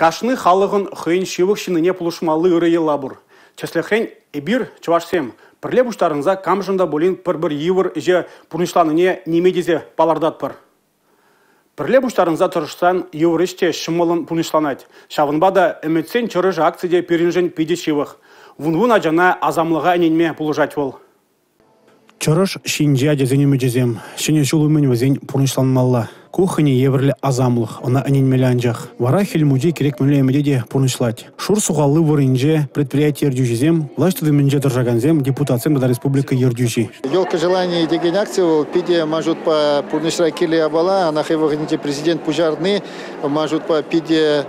Кашни халӑхӑн хӑйӗн ҫывӑх ҫыннине пулӑшмалли ырӑ йӑла пур. Тӗслӗхрен, эпир, чӑвашсем, пӗрле пуҫтарӑнса камшӑн та пулин пӗр-пӗр йывӑр ӗҫе пурнӑҫланине ниме тесе палӑртатпӑр. Пӗрле пуҫтарӑнса тӑрӑшсан йывӑр ӗҫ те ҫӑмӑллӑн пурнӑҫланать. Ҫавӑнпа та «Ӗмӗтсен чӑрӑшӗ» акци те пирӗншӗн питӗ ҫывӑх. Вун-вун ачана асамлӑха ӗненме пулӑшать вӑл. Чӑрӑш ҫинче ачасен ӗмӗчӗсем. Ҫӗнӗ ҫул умӗн вӗсен пурнӑҫланмалла. Ку хӑйне евӗрлӗ асамлӑх, ӑна ӗненмелле анчах. Вара Хӗл Мучи кирек мӗнле ӗмӗте те пурнӑҫлать. Шур сухалли вырӑнӗнче предприяти ертӳҫисем, влаҫ тытӑмӗнче тӑрӑшакансем, депутатсем тата республика ертӳҫи. «Елка желаний» текен акци вӑл питӗ ман шутпа пурнӑҫра кирлӗ япала. Ӑна хӑй вӑхӑтӗнче президент пуҫарни ман шутпа питӗ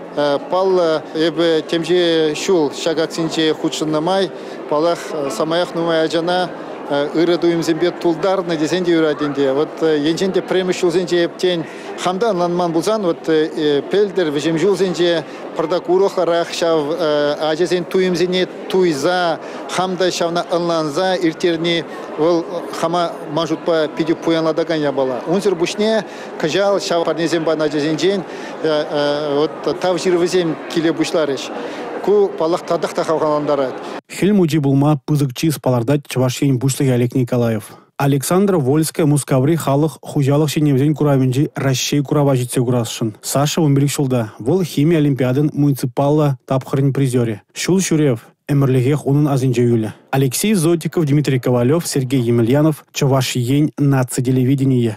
паллӑ. Эпӗ темиҫе ҫул ҫак акцинче хутшӑннӑ май, паллах, самаях нумай ачана ырӑ туйӑмсемпе тултарнӑ тесен те юрать ӗнтӗ. Вот енчен те пӗрремӗш ҫулсенче эп, тен, хам та ӑнланман пулсан, вот пӗлтӗр вӗҫӗм ҫулсенче пӑртак урӑхларах ҫав ачасен туйӑмсене туйса, хам та ҫавна ӑнланса ирттерни вӑл хама ман шутпа питӗ пуянлатакан япала. Унсӑр пуҫне кӑҫал ҫав парнесем панӑ ачасенчен вот тав ҫырӑвӗсем киле пуҫларӗҫ. Ку, паллах, татах та хавхалантарать. Хӗл Мучи пулма пысӑк чыс палӑртать Чӑваш Ен Пуҫлӑхӗ Олег Николаев. Александра Вольская Мускаври халӑх хуҫалӑх ҫитӗнӗвӗсен куравӗнчи Раҫҫей курава ҫитсе курасшӑн. Саша 15 ҫулта. Вӑл хими олимпиадин муниципаллӑ тапхӑрӗн призерӗ. Ҫул ҫӳрев ӗмӗрлӗхех унӑн асӗнче юлӗ. Алексей Зотиков, Дмитрий Ковалев, Сергей Емельянов, Чӑваш Ен наци телевиденийӗ.